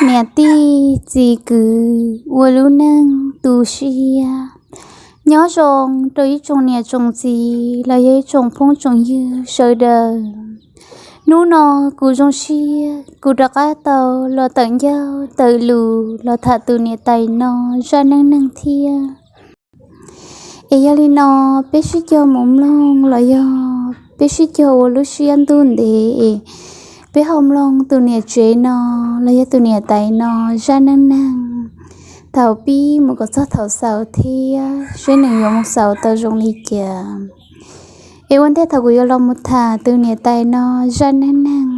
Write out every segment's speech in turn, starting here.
Niam tij txiv kwv ua lub neej tu siab. Nyob zoo rau ib tsoom niam tsoom txiv los yog ib tsoom phooj tsoom ywg sawv daws. Hnub no kuv zoo siab kuv rov qab tau los tawm ncauj tawm lus los tham tus niam tais no zaj neej neeg thiab. Es yog li no, peb sib cog mus mloog los yog peb sib cog ua lub siab ntuj ntev es peb ho mloog tus niam tsev no los yog tus niam tais no zaj neej neeg thaum pib mus kom txog thaum xaus thiab seb nws yuav mus xaus tau zoo li cas. Es ua ntej thaum kuv yuav los mus tham tus niam tais no zaj neej neeg,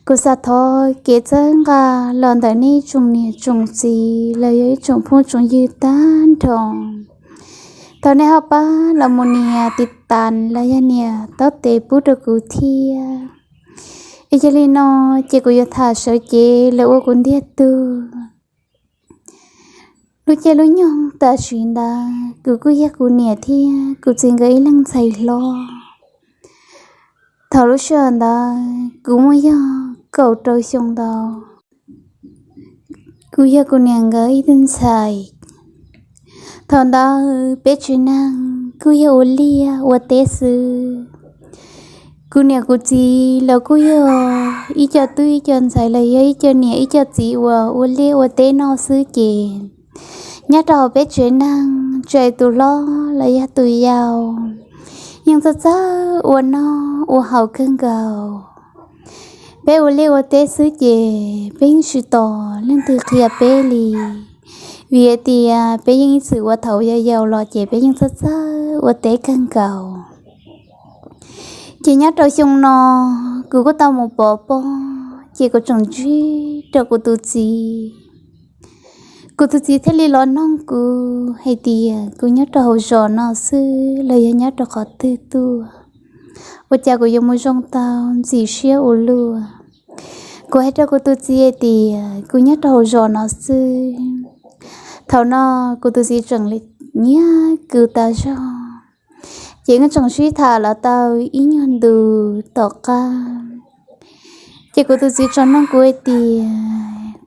kuv xav thov kev txhawb nqa los ntawm nej tsoom niam tsoom txiv los yog ib tsoom phooj tsoom ywg tag nrho. Thaum nej ho pab los mus nias tiv tas los yog nias taub tes pub rau kuv thiab. Es yog li no, ces kuv yuav tham sawv cev lawv ua kuv ntiag tug. Lub caij lub nyoog tam sim ntawd kuv kuj yog kuv niam thiab kuv txiv nkawd ib leeg ntxhais hlob. Thaum lub sij hawm ntawd kuv muaj yog kaum rau xyoo ntau. Kuv yog kuv niam nkawd ib tug ntxhais. Thaum ntawd peb tsev neeg kuj yog ua liaj ua teb xwb. Kuv niam kuv txiv los kuj yog ib co tub ib co ntxhais los yog ib co niam ib co txiv uas ua liaj ua teb noj xwb ces nyob rau hauv peb tsev neeg tsis hais tus hlob los yog tus yau yeej txawj txawj ua noj ua haus kawg nkaus. Peb ua liaj ua teb xwb ces peb yeej tsis tos leej twg qhia peb li, vim hais tias peb yeej ib txwm ua thaum yau yau los ces peb yeej txawj txawj ua teb kawg nkaus. Ces nyob rau xyoo no kuv kuj tau mus pov pob, ces kuv tseem ntsib rau kuv tus txiv. Kuv tus txiv thiaj li los noog kuv hais tias kuv nyob rau hauv zos no xwb los yog nyob rau qhov twg tuaj, ua cas kuv yuav mus zoo tau ntxim siab ua luaj. Kuv hais rau kuv tus txiv hais tias kuv nyob rau hauv zos no xwb. Thaum no kuv tus txiv tseem nyiam kuv tas zog, ces wb tseem sib tham los tau ib nyuag ntu tom qab. Ces kuv tus txiv tseem noog kuv hais tias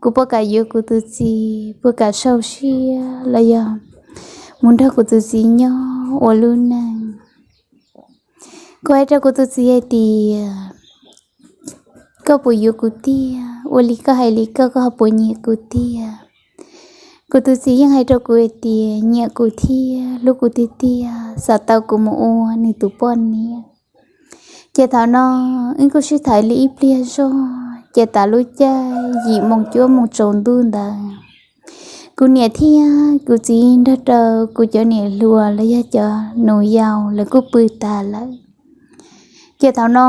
kuv puas kam yuav kuv tus txiv, puas kam sau siab los yog mus nrog kuv tus txiv nyob ua lub neej. Kuv hais rau kuv tus txiv hais tias koj puas yuav kuv tiag, ua li koj hais li koj, koj ho puas nyiam kuv tiag? Kuv tus txiv yeej hais rau kuv hais tias nyiam kuv thiab hlub kuv tiag tiag, xav tau kuv mus ua nws tus poj niam. Ces thaum no wb kuj sib tham li ib pliag zog, ces tas lub caij yim moos cuaj moos tsaus ntuj ntawd, kuv niam thiab kuv txiv nrog rau kuv cov niam hluas los yog cov nus yau lawv kuj pw tas lawm. Ces thaum no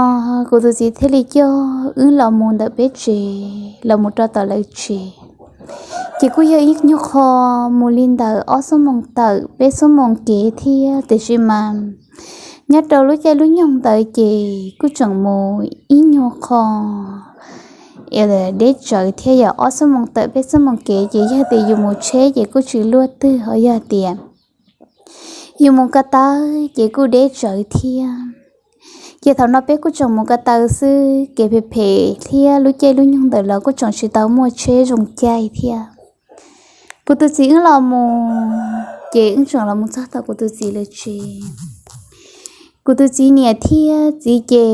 kuv tus txiv thiaj li coj wb los mus ntawm peb tsev los mus rau tom lawv tsev. Ces kuj yog ib nyuag qho mus li ntawm ob xuab moos tawm peb xuab moos kev thiab, tiam sis mas nyob rau lub caij lub nyoog ntawd ces kuj tseem mus ib nyuag qho deb tsawv thiab, yog ob xuab moos tawm peb xuab moos kev ces yog tias yus mus tsheb ces kuj tsis luaj twg, ho yog tias yus mus ko taw ces kuj deb tsawv thiab. Ces thaum no peb kuj tseem mus ko taw xwb, kev phem phem thiab lub caij lub nyoog ntawd los kuj tseem tsis tau muaj tsheb zoo caij thiab. Kuv tus txiv wb los mus, ces wb tseem los mus txog tom kuv tus txiv lawv tsev. Kuv tus txiv niam thiab txiv ces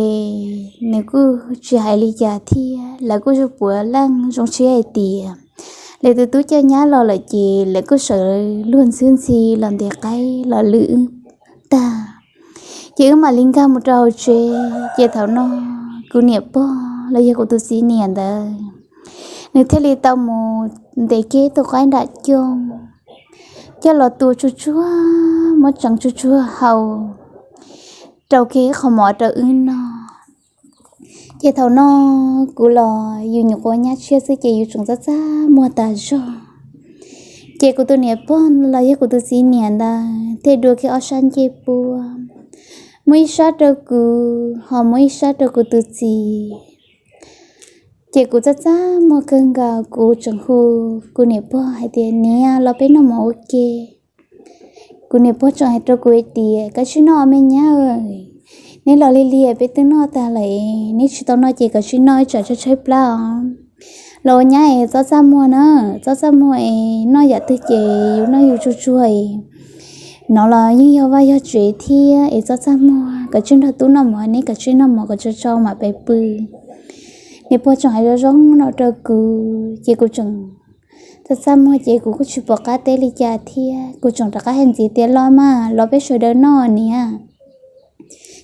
nws kuj tsis hais li cas thiab, lawv kuj zoo puav leej zoo siab hais tias lawv tus tub coj nyab los lawm ces lawv kuj sawv luag ntxhwb ntxhi los ntes qaib los lwm wb tag. Ces wb mam li nkag mus rau hauv tsev, ces thaum no kuv niam pog los yog kuv tus txiv niam ntawd, nws thiaj li tau mus ntes kiag tus qaib nram cooj coj los tua tsuag tsuag, muab tseev tsuag tsuag hau, rau kiag qhov mov rau wb noj. Ces thaum no kuv los yus nyuam qhuav nyab tshiab xwb ces yus tseem txaj txaj muag tas zog. Ces kuv tus niam pog los yog kuv tus txiv niam ntawd thiaj dua kiag ob sab ncej puab, muab ib sab rau kuv ho muab ib sab rau kuv tus txiv. Ces kuv txaj txaj muag kawg nkaus, kuv tseem hu kuv niam pog hais tias, Niam, los peb noj mov ua ke. Kuv niam pog tseem hais rau kuv hais tias, Koj sim noj me nyab, neb los lig lig peb twb noj tag lawm, neb tsis tau noj ces koj sim noj ib tsam tshaib tshaib plab os. Los nyab es txhob txaj muag na, txhob txaj muag es noj yam twg ces yus noj yus tsuag tsuag es no los yeej yog vaj yog tsev thiab es txhob txaj muag, koj tsij nrog tub noj mov, neb koj tsij noj mov kom tsau tsau mam pes pw. Niam pog tseem hais zoo zoo no rau kuv ces kuv tseem txaj txaj muag ces kuv kuj tsis pom qab teb li cas thiab, kuv tseem rov qab hais ntxiv tias los mas los peb sawv daws noj niam.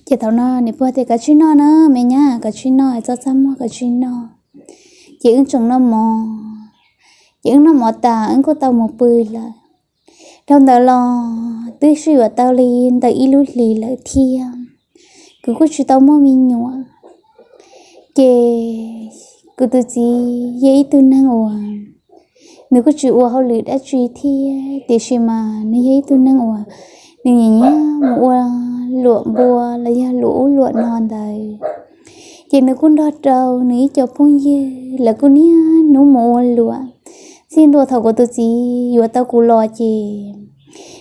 Ces thaum no niam pog tias koj tsij noj na me nyab, koj tsij noj, txhob txaj muag, koj tsij noj. Ces wb tseem noj mov, ces wb noj mov tas wb kuj tau mus pw lawm. Dhau ntawd los twb sib yuav tau li ntawm ib lub hlis lawm thiab, kuv kuj tsis tau muaj me nyuam. Ces kuv tus txiv yog ib tug neeg uas nws kuj tsis ua hauj lwm dab tsi thiab, tiam sis mas nws yog ib tug neeg uas nws nyiam nyiam mus ua luam npua los yog luam ub luam no ntawd. Ces nws kuj nrog rau nws ib co phooj ywg lawv kuj niaj hnub mus ua luam. Txij ntua thaum kuv tus txiv yuav tau kuv los ces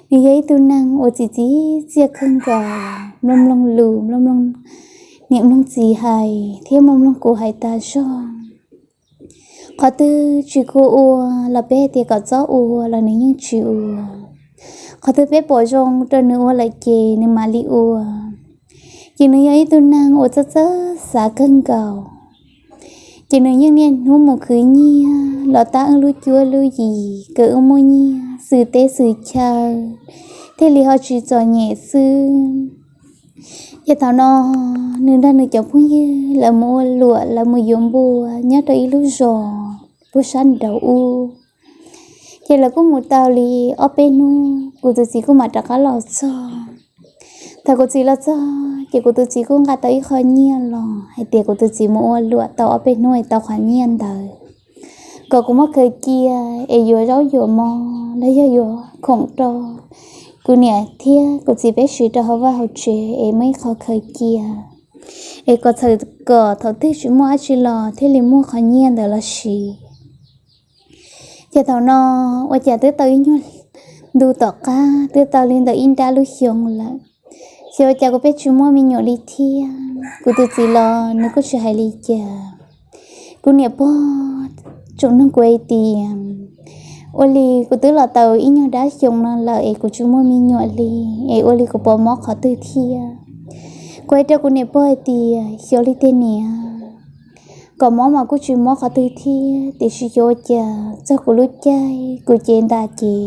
nws yog ib tug neeg uas txim txiv txiaj kawg nkaus, mloog mloog lus, mloog mloog niam mloog txiv hais thiab mloog mloog kuv hais tas zog. Qhov twg tsis khuv ua los peb hais tias kom txhob ua los nws yeej tsis ua. Qhov twg peb pom zoo rau nws ua lawm ces nws mam li ua. Ces nws yog ib tug neeg uas txawj txawj xav kawg nkaus. Ces nws yeej niaj hnub mus khwv nyiaj los tab wb lub cuab lub yig kom wb muaj nyiaj xwm teb xwm chaw thiaj li ho tsis txom nyem xwb. Ces thaum no nws nrog nws cov phooj ywg lawv mus ua luam, lawv mus yuav npua nyob rau ib lub zos puag sab nraud ub. Ces lawv kuj mus tau li ob peb hnub kuv tus txiv kuj mam rov qab los txog. Thaum kuv txiv los txog ces kuv tus txiv kuj nqa tau ib qho nyiaj los hais tias kuv tus txiv mus ua luam tau ob peb hnub es tau qhov nyiaj ntawd kom kuv muab khaws cia es yuav zaub yuav mov los yog yuav khoom rau kuv niam thiab kuv txiv peb siv rau hauv vaj hauv tsev es muaj ib qho khaws cia es kom txhawm kom thaum twg tsis muaj dab tsi los thiaj li muaj qhov nyiaj ntawd los siv. Ces thaum no ua cas twb tau ib nyuag ntu tom qab twb tau li ntawm ib nrab lub xyoo lawm, xyov ua cas kuv peb tsis muaj me nyuam li thiab. Kuv tus txiv los nws kuj tsis hais li cas. Kuv niam pog tseem nug kuv hais tias ua li kuv twb los tau ib nyuag dab xyoo no lawm es kuv tsis muaj me nyuam li, es ua li kuv puas mob qhov twg thiab. Kuv hais rau kuv niam pog hais tias xyov li tiag niam, kom mob mas kuj tsis mob qhov twg thiab, tiam sis xyov ua cas txog kuv lub caij kuv cev ntas ces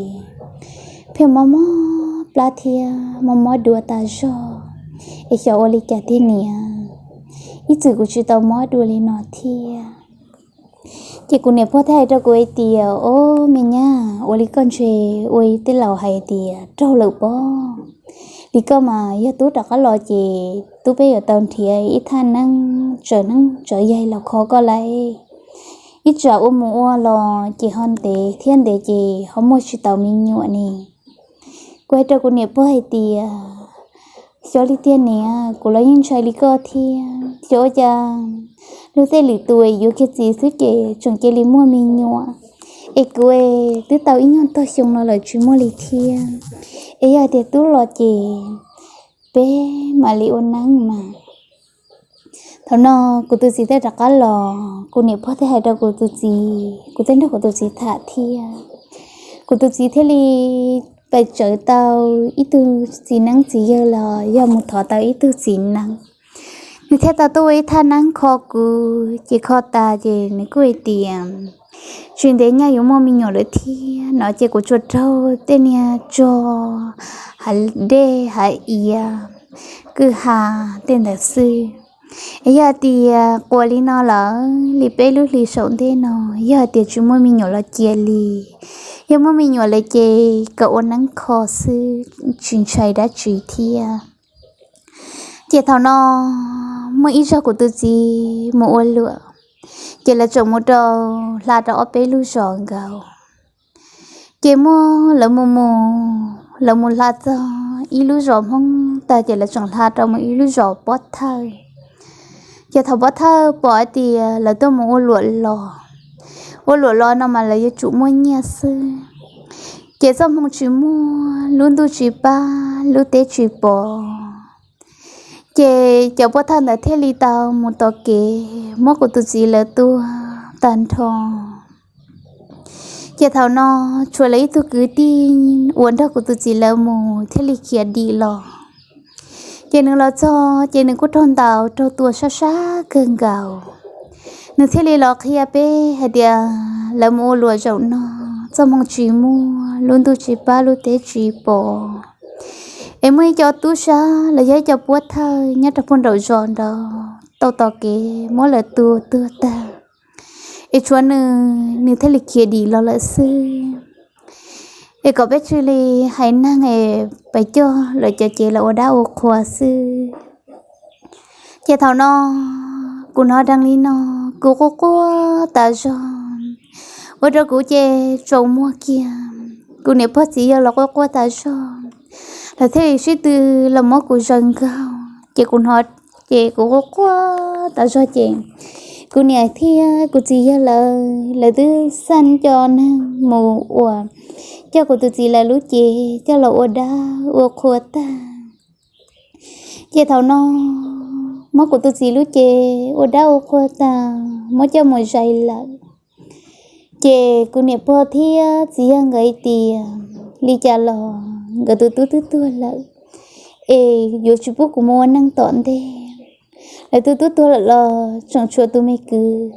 pheej mob mob plab thiab mob mob duav tas zog, es xyov ua li cas tiag niam, ib txwm kuv tsis tau mob dua li no thiab. Ces kuv niam pog thiaj hais rau kuv hais tias, o, me nyab, ua li koj ntshe ua tej laus hais tias raug lawm pob. Li koj mas yog tub rov qab los ces tub peb yuav tau nrhiav ib thaj neeb tsawv neeb tsawv yaig los kho koj lauj. Ib tsam ua mus ua los ces ho ntev thiab ntev ces ho muaj tsis tau me nyuam ne. Kuv hais rau kuv niam pog hais tias, xyov li tiag niam, kuv los yeej ntshai li koj thiab. Xyov ua cas luag tej lwm tus yuav kiag txiv xwb ces tseem cia li muaj me nyuam, es kuv twb tau ib nyuag tog xyoo no lawm tsis muaj li thiab. Es yog hais tias tub los ces peb mam li ua neeb mas. Thaum no kuv tus txiv thiaj rov qab los, kuv niam pog thiaj hais rau kuv tus txiv, kuv thiaj nrog kuv tus txiv tham thiab. Kuv tus txiv thiaj li pais tsawv tau ib tug txiv neeb txiv yawg los yog mus thov tau ib tug txiv neeb, nws thiaj tau tuaj ua ib thaj neeb kho kuv. Ces kho tas ces nws kuj hais tias tsis ntev nyaj yuav muaj me nyuam lawm thiab no, ces kuv tsuas raug tej niag tsog, hav dej hav iav, kwj ha tej ntawd xwb. Es yog hais tias quas li no lawm li peb lub hlis saum ntej no, yog hais tias tsis muaj me nyuam los cia li, yog muaj me nyuam lawm ces kom ua neeb kho xwb, tsis ntshai dab tsi thiab. Ces thaum no muaj ib zaug kuv tus txiv mus ua luam, ces lawv tseem mus rau hla rau ob peb lub zos nkaus. Ces muaj lawv mus mus, lawv mus hla txog ib lub zos Hmoob tag ces lawv tseem hla rau mus ib lub zos Pob Thawj. Ces thaum Pob Thawj pom hais tias lawv tuaj mus ua luam los, ua luam los no mas lawv yuav tsum muaj nyiaj xwb. Ces txoj hmoo tsis muaj, lub ntuj tsis pab, lub teb tsis pom. Ces cov Pob Thawj ntawd thiaj li tau mus tos kev muab kuv tus txiv lawv tua tag nrho. Ces thaum no tshuav lawv ib tug kwv tij uas nrog kuv tus txiv lawv mus thiaj li khiav dim los. Ces nws los txog ces nws kuj raug ntaus raug tua sab sab kawg nkaus. Nws thiaj li los qhia peb hais tias lawv mus ua luam zaum no, txoj hmoo tsis muaj, lub ntuj tsis pab, lub teb tsis pom. Es muaj ib co tub sab los yog ib co puab thawj nyob rau puag nraum zos nrad tau tos kev muab lawv tua tuag tag. Es tshuav nws, nws thiaj li khiav dim los lawm xwb. Es kom peb cia li hais neeg es pais coj lawv cov cev los ua dab ua qhua xwb. Ces thaum no kuv hnov dheev li no, kuv quaj quaj tas zog, ua rau kuv ces tsaus muag kiag. Kuv niam pog txiv yawg los quaj quaj tas zog, lawv thiaj li sib tw los muab kuv zaws nkaug. Ces kuv hnov, ces kuv quaj quaj tas zog ces kuv niam thiab kuv txiv yawg lawv, lawv twb xa cov neeg mus ua, coj kuv tus txiv lawv lub cev coj los ua dab ua qhua tag. Ces thaum no muab kuv tus txiv lub cev ua dab ua qhua tag muab coj mus zais lawm. Ces kuv niam pog thiab txiv yawg nkawd hais tias li cas los nkawd tus tub twb tuag lawm, es yuav tsis pub kuv mus ua neej tom ntej. Lawv tus tub tuag lawm los tseem tshuav tus me kwv,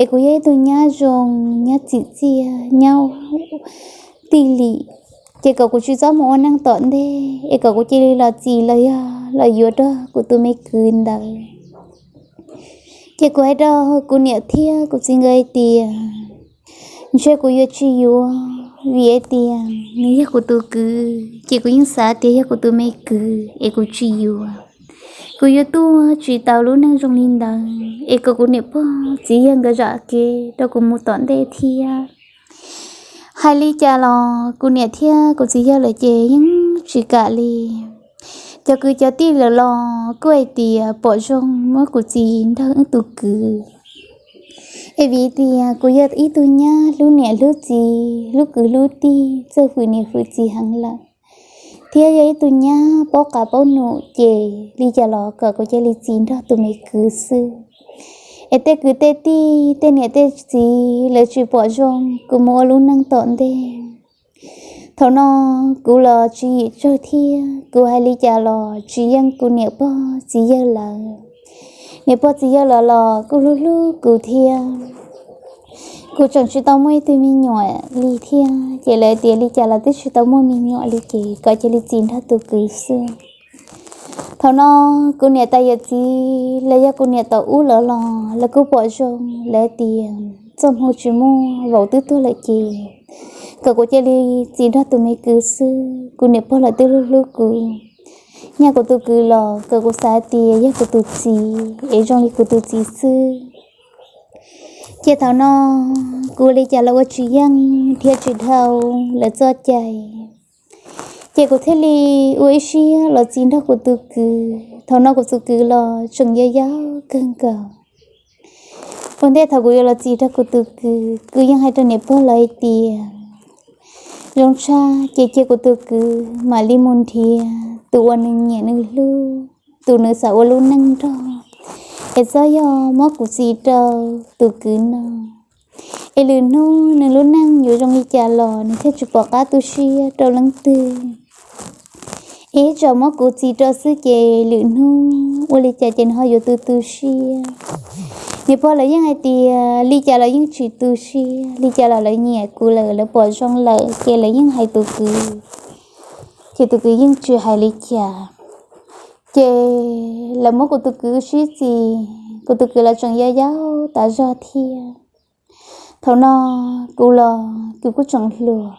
es kuv yog ib tug nyab zoo, nyab txim txiaj, nyab tij lim, ces kom kuv tsis txhob mus ua neej tom ntej, es kom kuv cia li los txis los yog los yuav rau kuv tus me kwv ntawd. Ces kuv hais rau kuv niam thiab kuv txiv nkawd hais tias ntshe kuv yuav tsis yuav, vim hais tias nws yog kuv tus kwv, ces kuv yeej xav tias yog kuv tus me kwv es kuv tsis yuav. Kuv yuav tuaj tsis tau lub neej zoo li ntawd, es kom kuv niam pog txiv yawg nkawd zam kev rau kuv mus tom ntej thiab. Hais li cas los kuv niam thiab kuv txiv yawg lawv ces yeej tsis kam li. Cov kwv cov tij lawm los kuj hais tias pom zoo muab kuv txis nrog wb tus kwv, es vim tias kuv yog ib tug nyab hlub niam hlub txiv, hlub kwv hlub tij, txawj hwm niam hwm txiv heev lawm, thiab yog ib tug nyab paub qab paub num, ces li cas los kom kuv cia li txis nrog tus me kwv xwb. Es tej kwv tej tij, tej niam tej txiv lawv tsis pom zoo kuv mus ua lub neej tom ntej. Thaum no kuv los tswv yim tsawg thiab, kuv hais li cas los tsis yeej kuv niam pog txiv yawg lawv. Niam pog txiv yawg lawv los kuj hlub hlub kuv thiab. Kuv tseem tsis tau muaj ib tug me nyuam li thiab, ces lawv tias li cas los twb tsis tau muaj me nyuam li, ces kom cia li txis nrog tus kwv xwb. Thaum no kuv niam tais yawm txiv los yog kuv niam tau ub lawv los lawv kuj pom zoo, lawv tias txoj hmoo tsis muaj, vauv twb tuag lawm ces kom kuv cia li txis nrog tus me kwv xwb. Kuv niam pog lawv twb hlub hlub kuv, nyaj kuv tus kwv los kom kuv xav tias yog kuv tus txiv es zoo li kuv tus txiv xwb. Ces thaum no kuv li cas los ua tsis yeej thiab tsis dhau lawv txoj cai. Ces kuv thiaj li ua ib siab los txis nrog kuv tus kwv. Thaum no kuv tus kwv los tseem yau yau kawg nkaus. Ua ntej thaum kuv yuav los txis nrog kuv tus kwv, kuv yeej hais rau niam pog lawv hais tias zoo tshaj ces cia kuv tus kwv mam li mus nrhiav tus uas nws nyiam nws hlub, tus nws xav ua lub neej nrog, es txhob yog muab kuv txis rau tus kwv no. Es lwm hnub nws lub neej yuav zoo li cas los nws thiaj tsis pom qab tu siab rau leej twg. Es tsuas muab kuv txis rau xwb ces lwm hnub ua li cas ces nws ho yuav tu tu siab. Niam pog lawv yeej hais tias li cas los yeej tsis tu siab, li cas los lawv nyiam kuv lawm, lawv pom zoo lawm ces lawv yeej hais tus kwv, ces tus kwv yeej tsis hais li cas. Ces lawv muab kuv tus kwv sib txis, kuv tus kwv los tseem yau yau tas zog thiab. Thaum no kuv los kuv kuj tseem hluas,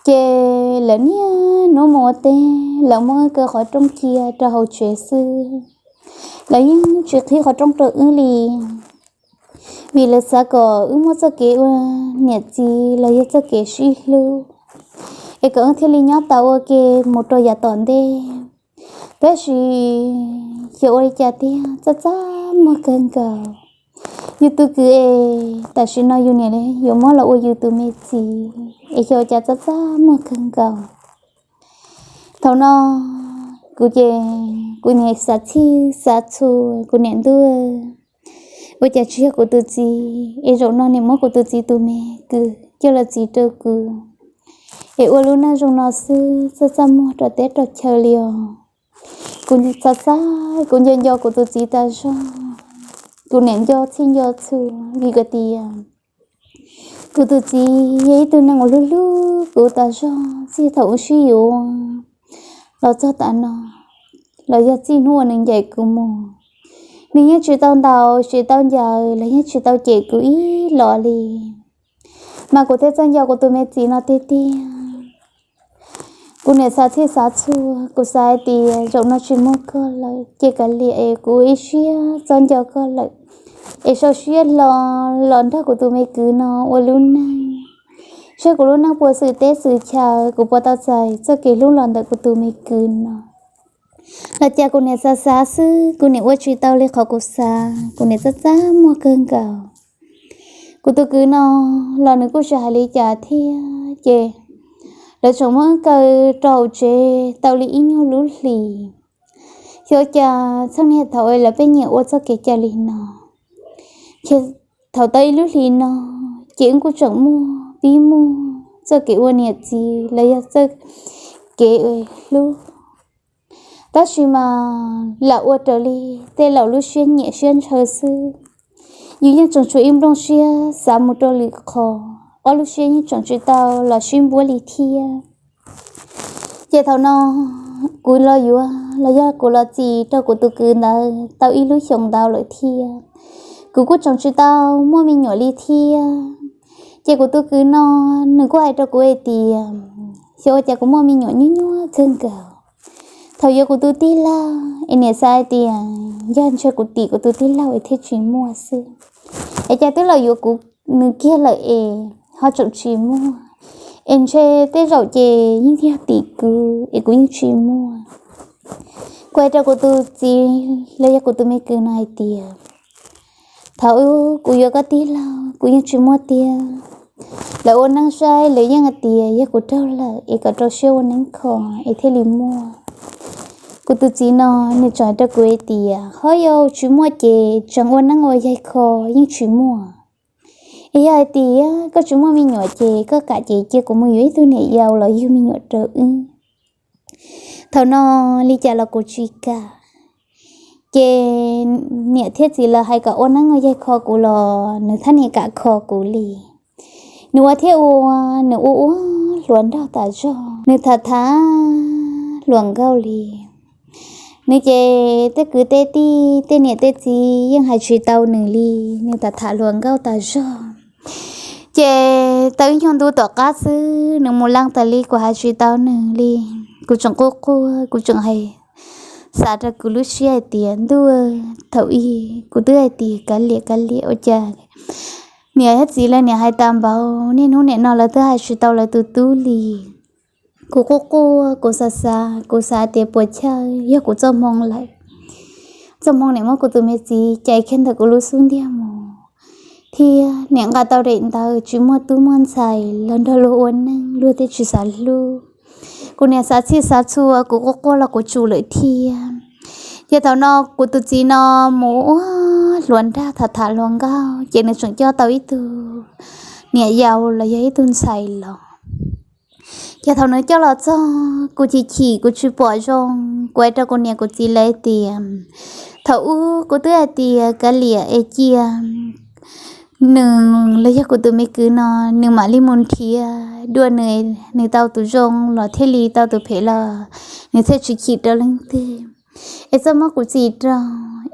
ces lawv niaj hnub mus ua teb, lawv muab wb kaw qhov rooj cia rau hauv tsev xwb, lawv yeej tsis qhib qhov rooj rau wb li, vim lawv xav kom wb muaj txoj kev ua niam txiv los yog txoj kev sib hlub, es kom wb thiaj li nyob tau ua ke mus rau yav tom ntej. Tab sis xyov ua li cas tiag, txaj txaj muag kawg nkaus. Yus tus kwv es tam sim no yus niam yuav muab los ua yus tus me txiv, es xyov ua cas txaj txaj muag kawg nkaus. Thaum no kuv ces kuv niam xav txhij xav txhua kuv niam ntuj, ua cas tsis yog kuv tus txiv, es zaum no nim muab kuv tus txiv tus me kwv coj los txis rau kuv, es ua lub neej zoo no xwb, txaj txaj muag rau teb rau chaw li os. Kuv xav xav, kuv nco nco kuv tus txiv tas zog, kuv niam nco txhij nco txhua, vim tias kuv tus txiv yog ib tug neeg uas hlub hlub kuv tas zog, txij thaum ub sib yuav los txog tav no, los yog txij hnub uas nws ncaim kuv mus, nws yeej tsis tau ntaus, tsis tau ncaws, los yeej tsis tau cem kuv ib los li. Mas kuv thiaj txawj nco kuv tus me txiv no tiag tiag. Kuv niam xav txhij xav txhua, kuv xav hais tias zaum no tsis muaj koj lawm ces kav liam es kuv ib siab txhob nco koj lawm, es sau siab hlo los nrog kuv tus me kwv no ua lub neej, saib kuv lub neej puas xwm teb xwm chaw, kuv puas tau txais txoj kev hlub los ntawm kuv tus me kwv no. Los cas kuv niam xav xav xwb, kuv niam ua tsis tau li qhov kuv xav, kuv niam txaj txaj muag kawg nkaus. Kuv tus kwv no los nws kuj tsis hais li cas thiab ces lawv tseem muab wb kaw rau hauv tsev tau li ib nyuag lub hlis. Xyov cas txheej niag thaum lawv pheej nyiam ua txoj kev cai li no, ces thaum tau ib lub hlis no ces wb kuj tseem muaj pib muaj txoj kev ua niam txiv los yog txoj kev hlub. Tab sis mas lam ua raws li tej laus lub siab nyiam siab ntshaw xwb. Yus yeej tseem tshuav ib nplooj siab xav mus rau lwm qhov, ob lub siab yeej tseem tsis tau los sib npuab li thiab. Ces thaum no kuv los yuav los yog kuv los txis rau kuv tus kwv ntawd tau ib lub xyoos ntau lawm thiab, kuv kuj tseem tsis tau muaj me nyuam li thiab. Ces kuv tus kwv no nws kuj hais rau kuv hais tias xyov ua cas kuv muaj me nyuam nyuaj nyuaj kawg nkaus. Thaum yuav kuv tus tij laug es niam xav hais tias yog ntshe kuv tim kuv tus tij laug es thiaj tsis muaj xwb, es cas twb los yuav kuv nws kiag lawm es ho tseem tsis muaj, es ntshe tej zaum ces yeej yog tim kuv es kuv yeej tsis muaj. Kuv hais rau kuv tus txiv los yog kuv tus me kwv no hais tias thaum ub kuv yuav koj tij laug kuv yeej tsis muaj tiag. Lawv ua neej saib lawv yeej hais tias yog kuv raug lawm es kom rau siab ua neeb kho es thiaj li muaj. Kuv tus txiv no nws tseem hais rau kuv hais tias ho yog tsis muaj ces tseem ua neeb ua yaig kho yeej tsis muaj. Es yog hais tias koj tsis muaj me nyuam ces koj kam ces cia kuv mus yuav ib tug niam yau los yug me nyuam rau wb. Thaum no li cas los kuv tsis kam. Ces niam thiab txiv lawv hais kom ua neeb ua yaig kho kuv los nws thab niam kam kho kuv li. Nws ua thiab ua, nws ua ua hluas nraug tas zog, nws tham tham hluas nkauj li. Nws ces tej kwv tej tij tej niam tej txiv yeej hais tsis tau nws li, nws tham tham hluas nkauj tas zog. Ces tau ib nyuag ntu tom qab xwb nws mus leej tas li kuv hais tsis tau nws li. Kuv tseem quaj quaj, kuv tseem hais, xav rau kuv lub siab hais tias ntuj, thaum ub kuv twb hais tias kav liam kav liam ua cas niam thiab txiv lawv niam hais tas npaum, niaj hnub nim no lawv twb hais tsis tau lawv tus tub li. Kuv quaj quaj, kuv xav xav, kuv xav tias puas chawj yog kuv txoj hmoo lawm. Txoj hmoo niam muab kuv tus me txiv cais kiag ntawm kuv lub xub ntiag mus, thiab niam nqa tau daim ntawv tsis muaj tub muaj ntxhais los nrog luag ua neej luag thiaj tsis xav hlub. Kuv niam xav txhij xav txhua, kuv quaj quaj los kuv tsum lawm thiab. Ces thaum no kuv tus txiv no mus ua hluas nraug tham tham hluas nkauj ces nws tseem coj tau ib tug niam yau los yog ib tug ntxhais los. Ces thaum nws coj los txog kuv chim chim kuv tsis pom zoo, kuv hais rau kuv niam kuv txiv lawv tias thaum ub kuv twb hais tias kav liam es cia nws los yog kuv tus me kwv no nws mam li mus nrhiav dua nws, nws tau tus zoo los thiaj li tau, tus phem los nws thiaj tsis chim rau leej twg. Es txhob muab kuv txis rau,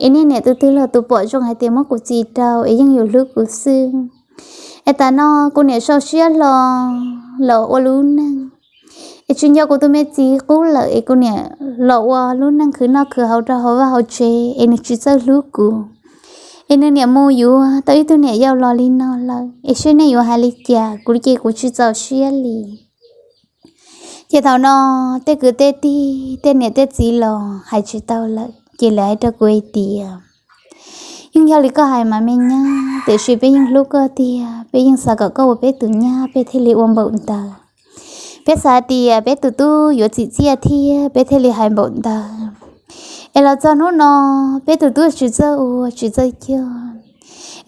es niaj niam tus twg los tus pom zoo hais tias muab kuv txis rau es yeej yuav hlub kuv xwb. Es tas no kuv niam sau siab hlo los ua lub neej, es tsis nco kuv tus me txiv qub lawm es kuv niam los ua lub neej khwv noj khwv haus rau hauv vaj hauv tsev es nws tsis txawj hlub kuv. Es nws niam mus yuav tau ib tug niam yau los li no lawm es seb nej yuav hais li cas, kuv ces kuv tsis txaus siab li. Ces thaum no tej kwv tej tij tej niam tej txiv los hais tsis tau lawm ces lawv hais rau kuv hais tias yeej yog li koj hais mas me nyab, tiam sis peb yeej hlub koj tiag, peb yeej xav kom koj ua peb tus nyab peb thiaj li ua npaum ntawd. Peb xav tias peb tus tub yuav txim txiaj thiab peb thiaj li hais npaum ntawd. Es los txog hnub no peb tus tub tsis txawj ua tsis txawj coj,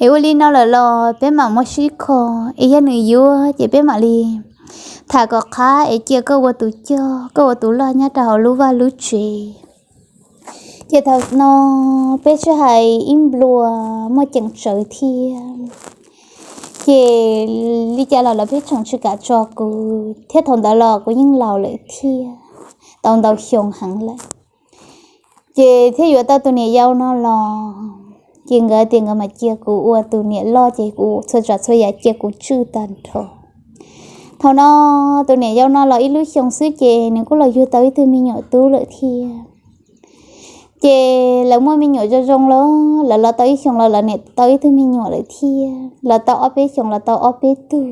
Es ua li no lawm los peb mam muab sib kho, es yog nws yuav ces peb mam li tham kom qab es cia koj ua tus coj, koj ua tus loj nyob rau hauv lub vaj lub tsev. Ces thaum no peb sib hais ib nplua muaj ceem tsawv thiab. Ces li cas los lawv peb tseem tsis kam tso kuv thiab, thaum ntawd los kuv yeej laus lawm thiab, tau ntau xyoo heev lawm. Ces thiaj yuav tau tus niam yau no los, ces nkawd tias nkawd mam cia kuv ua tus niam loj, ces kuv txhua tsav txhua yam cia kuv tswj tag nrho. Thaum no tus niam yau no los ib lub xyoo xwb ces nws kuj los yug tau ib tug me nyuam tub lawm thiab. Ces lawv muaj me nyuam zoo zoo los, lawv los tau ib xyoos los lawv niam tau ib tug me nyuam lawm thiab, los tau ob peb xyoos los tau ob peb tug.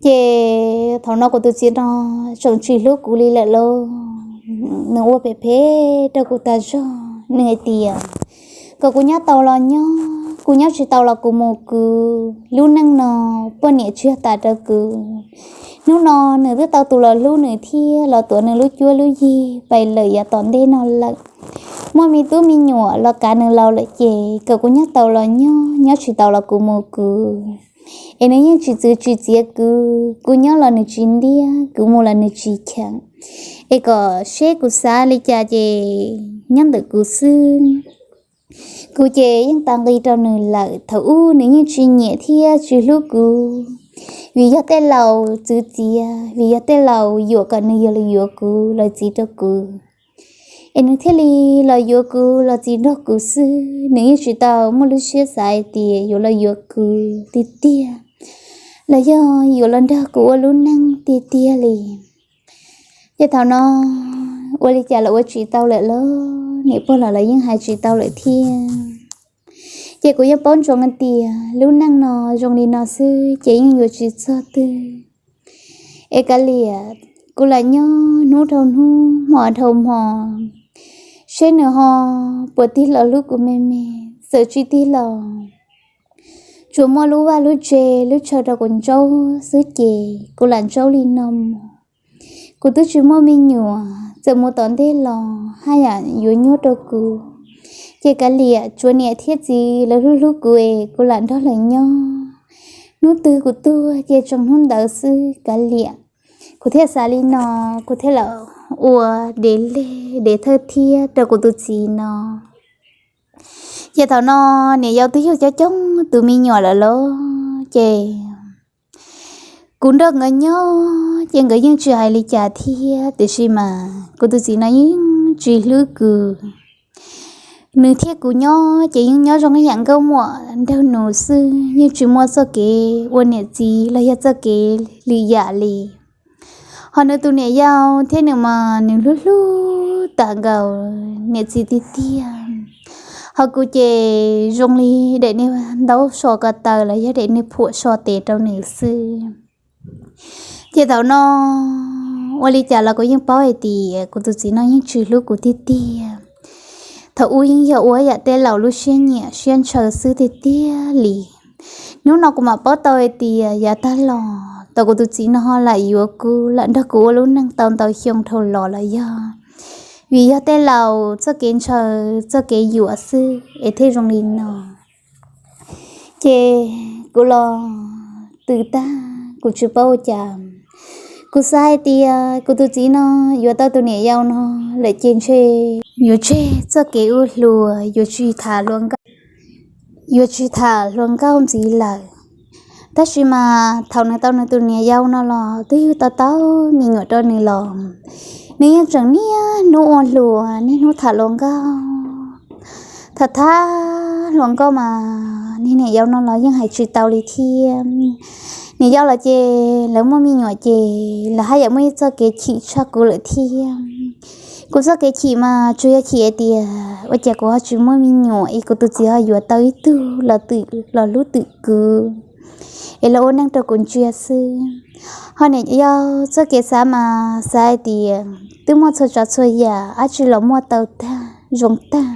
Ces thaum no kuv tus txiv no tseem tsis hlub kuv li lawm lauj. Nws ua phem phem rau kuv tas zog, nws hais tias kom kuv nyob tau los nyob, kuv nyob tsis tau los kuv mus kuv. Lub neej no poj niam tsis yog tas rau kuv. Hnub no nws twb tau tus los hlub nws thiab los tuav nws lub cuab lub yig pais lawm yav tom ntej no lawm. Muaj me tub me nyuam los kav nws laus lawm ces kom kuv nyob tau los nyob, nyob tsis tau los kuv mus kuv. Es nws yeej tsis txwv tsis txiav kuv, kuv nyob los nws tsis ntiab, kuv mus los nws tsis cheem. Es kom seb kuv xav li cas ces nyob ntawm kuv xwb. Kuv ces yeej tas nqi rau nws lawm, thaum ub nws yeej tsis nyiam thiab tsis hlub kuv, vim yog tej laus txwv txiav, vim yog tej laus yuam kom nws yog los yuav kuv los txiv rau kuv. Es nws thiaj li los yuav kuv los txiv nrog kuv xwb, nws yeej tsis tau muaj lub siab xav hais tias yuav los yuav kuv tiag tiag, los yog yuav los nrog kuv ua lub neej tiag tiag li. Ces thaum no ua li cas los ua tsis tau lawm lauj, niam pog los lawv yeej hais tsis tau lawm thiab. Ces kuv yeej paub ntsoov tias lub neej no zoo li no xwb ces yeej yuav tsis txog twg. Es kav liam, kuv lam nyob hnub dhau hnub hmo dhau hmo, seb nws ho puas tig los hlub kuv me me, txawm tsis tig los tsuas muaj lub vaj lub tsev lub chaw rau kuv ntsaub xwb ces kuv lam ntsaub li no mus. Kuv twb tsis muaj me nyuam, txawm mus tom ntej los haj yam yuav nyuaj rau kuv. Ces kav liam, tsuav niam thiab txiv lawv hlub hlub kuv es kuv lam nrog lawv nyob. Hnub twg kuv tuag ces tseem hnub ntawd xwb kav liam. Kuv thiaj xav li no, kuv thiaj lam ua dev leg dev thawj thiab rau kuv tus txiv no. Ces thaum no niam yau twb yug coob coob tus me nyuam lawm lauj, ces kuv nrog nkawd nyob ces nkawd yeej tsis hais li cas thiab, tiam sis mas kuv tus txiv no yeej tsis hlub kuv. Nws thiab kuv nyob ces yeej nyob zoo ib yam nkauj muam nraug nus xwb, yeej tsis muaj txoj kev ua niam txiv los yog txoj kev lwm yam li. Ho nws tus niam yau thiab nws mas nws hlub hlub tas nkaus niam txiv tiag tiag. Ho kuv ces zoo li daim niag ntaub so ko taw los yog daim niag phuam so tes rau nws xwb. Ces thaum no ua li cas los kuv yeej paub hais tias kuv tus txiv no yeej tsis hlub kuv tiag tiag. Thaum ub yeej yog ua yam tej laus lub siab nyiam siab ntshaw xwb tiag tiag li. Hnub no kuv mam paub tau hais tias yav tag los tau kuv tus txiv no ho lam yuav kuv, lam nrog kuv ua lub neej tau ntau xyoo dhau los los yog vim yog tej laus txoj kev ntshaw, txoj kev yuam xwb es thiaj zoo li no. Ces kuv los twb tag, kuv tsis paub ua cas. Kuv xav hais tias kuv tus txiv no yuav tau tus niam yau no lawm ces ntshe yuav tseg txoj kev ua hluas, yuav tsis tham hluas nkauj, yuav tsis tham hluas nkauj ntxiv lawm. Tab sis mas thaum nws tau nws tus niam yau no los twb yug tau tau me nyuam rau nws los, nws yeej tseem niaj hnub ua hluas niaj hnub tham hluas nkauj. Tham tham hluas nkauj mas niag niam yau no los yeej hais tsis tau li thiab. Niam yau los ces lawv muaj me nyuam ces lawv haj yam muaj ib txoj kev chim tshaj kuv lawm thiab. Kuv txoj kev chim mas tsuas yog chim hais tias ua cas kuv ho tsis muaj me nyuam es kuv tus txiv ho yuav tau ib tug los twm los hlub twm kuv es los ua neej rau kuv ntsia xwb. Ho niam yau txoj kev xav mas xav hais tias twb muaj txhua tsav txhua yam dab tsi los muaj tau tag zoo tag,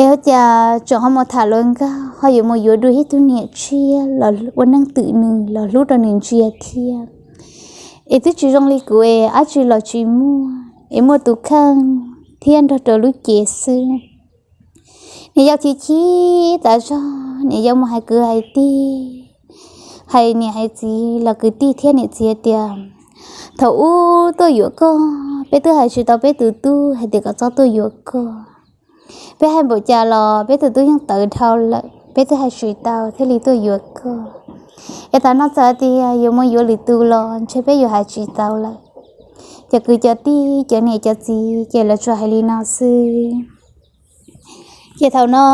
es ua cas tseem ho mus tham hluas nkauj, ho yuav mus yuav dua ib tug niam tshiab los ua neej twm nws los hlub rau nws ntsia thiab. Es twb tsis zoo li kuv es dab tsi los tsis muaj, es muaj tus kheej thiab nrog rau lub cev xwb. Niam yau chim chim tas zog, niam yau mus hais kwv hais tij, hais niam hais txiv los kwv tij thiab niam txiv tias, thaum ub tuaj yuav koj peb twb hais tsis tau peb tus tub hais tias kom txhob tuaj yuav koj. Peb hais npaum cas los peb tus tub yeej tawv dhau lawm, peb twb hais tsis tau thiaj li tuaj yuav koj. Es tam no txawm tias yuav mus yuav lwm tus los ntshe peb yuav hais tsis tau lawm. Cov kwv cov tij cov niam cov txiv ces lawv tsuas hais li no xwb. Ces thaum no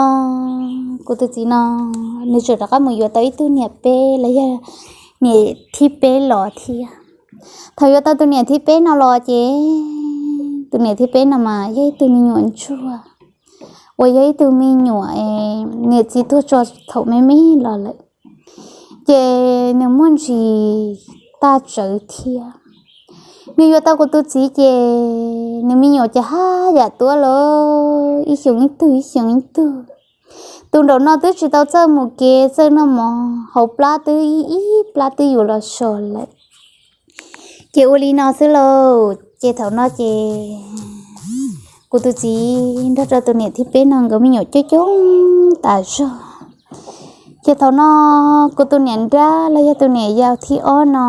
kuv tus txiv no nws tseem rov qab mus yuav tau ib tug niam peb los yog niam thib peb los thiab. Thaum yuav tau tus niam thib peb no los ces tus niam thib peb no mas yog ib tug me nyuam ntsuag uas yog ib tug me nyuam niam txiv tuag tso thaum me me los lawm. Ces nws muaj ntsis tag tsawv thiab. Nws yuav tau kuv tus txiv ces nws me nyuam ces haj yam tuab lawm, ib xyoos ib tug ib xyoos ib tug. Tus nraum no twb tsis tau txawj mus kev txawj noj mov, hauv plab twb ib plab twb yuav los so lawm. Ces ua li no xwb lauj, ces thaum no ces kuv tus txiv nrog rau tus niam thib peb no nkawd me nyuam coob coob tas zog. Ces thaum no kuv tus niam nrab los yog tus niam yau thib ob no,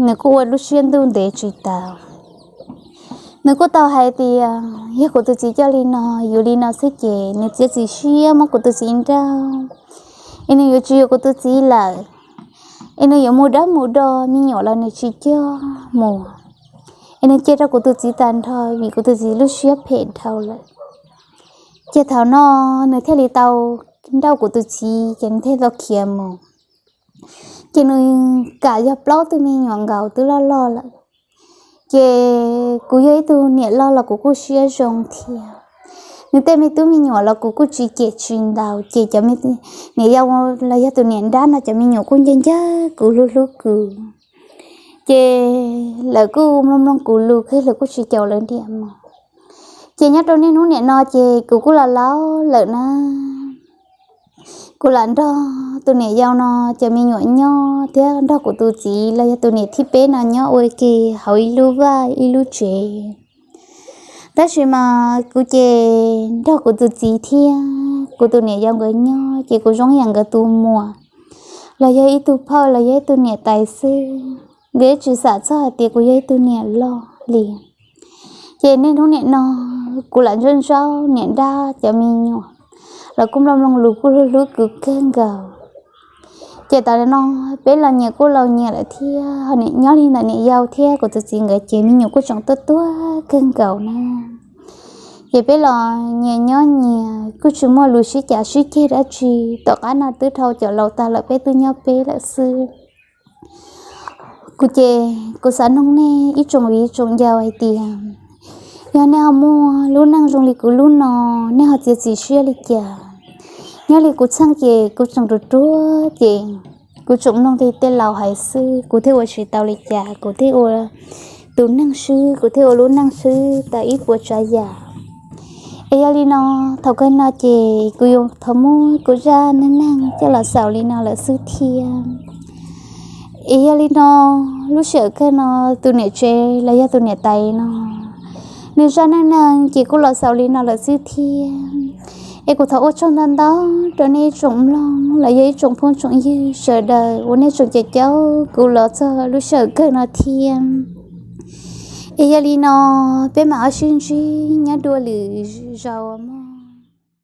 nws kuj ua lub siab ntuj ntev tsis tau. Nws kuj tau hais tias yog kuv tus txiv coj li no, yuav li no xwb ces nws txiav txim siab muab kuv tus txiv nrauj, es nws yuav tsis yuav kuv tus txiv lawm, es nws yuav mus dawb mus do, me nyuam los nws tsis coj mus, es nws cia rau kuv tus txiv tag nrho vim kuv tus txiv lub siab phem dhau lawm. Ces thaum no nws thiaj li tau nrauj kuv tus txiv ces nws thiaj tau khiav mus. Ces nws kam yog plaub tug me nyuam nkaus twb loj loj lawm. Ces kuv yog ib tug niam loj los kuv kuj siab zoo thiab. Nws tej me tub me nyuam los kuv kuj tsis cem tsis ntaus, ces cov niam yau los yog tus niam nrab no cov me nyuam kuj ncawg ncawg kuv hlub hlub kuv. Ces lawv kuj mloog mloog kuv lus kawg, lawv kuj tsis caum lawv ntiag mus. Ces nyob rau niaj hnub niam no ces kuv kuj los laus lawm na. Kuv lam nrog tus niam yau no cov me nyuam nyob thiab nrog kuv tus txiv los yog tus niam thib peb no nyob ua ke hauv ib lub vaj ib lub tsev. Tab sis mas kuv ces nrog kuv tus txiv thiab kuv tus niam yau nkawd nyob ces kuv zoo yam nkawd tus muam los yog ib tug phauj los yog ib tug niam tais xwb. Nkawd tsis xam txog hais tias kuv yog ib tug niam loj li. Ces niaj hnub niam no kuv lam ntsauj ntsauj niam nrab cov me nyuam, lawv kuj mloog mloog lus kuj hlub hlub kuv kawg nkaus. Ces tam no peb los nyias kuj laus nyias lawm thiab, nyob li ntawm niam yau thiab kuv tus txiv nkawd ces me nyuam kuj tseem tuaj tuaj kawg nkaus na. Ces peb los nyias nyob nyias kuj tsis muaj lus sib cav sib ceg dab tsi, tom qab no twb dhau cov laus tag lawm peb twb nyob peb lawm xwb. Kuv ces kuv xav noog nej ib tsoom viv tsoom ncaus hais tias, yog nej ho muaj lub neej zoo li kuv lub no, nej ho txiav txim siab li cas? Nyob li kuv txheej ces kuv tseem ruam ruam ces kuv tseem mloog li tej laus hais xwb, kuv thiaj ua tsis tau li cas, kuv thiaj ua tus neeg swb, kuv thiaj ua lub neej swb tau ib puas tsav yam. Es yog li no, thaum kawg no ces kuv yuav thov muab kuv zaj neej neeg coj los xaus li no lawm xwb thiab. Es yog li no, lub sij hawm kawg no tus niam tsev los yog tus niam tais no, nws zaj neej neeg ces kuj los xaus li no lawm xwb thiab. Es kuv thov ua tsaug ntau ntau rau nej ib tsoom mloog los yog ib tsoom phooj tsoom ywg sawv daws uas nej tseem caum caum kuv los txog lub sij hawm kawg no thiab. Es yog li no, peb mam ho sib ntsib nyob dua lwm zaus mog.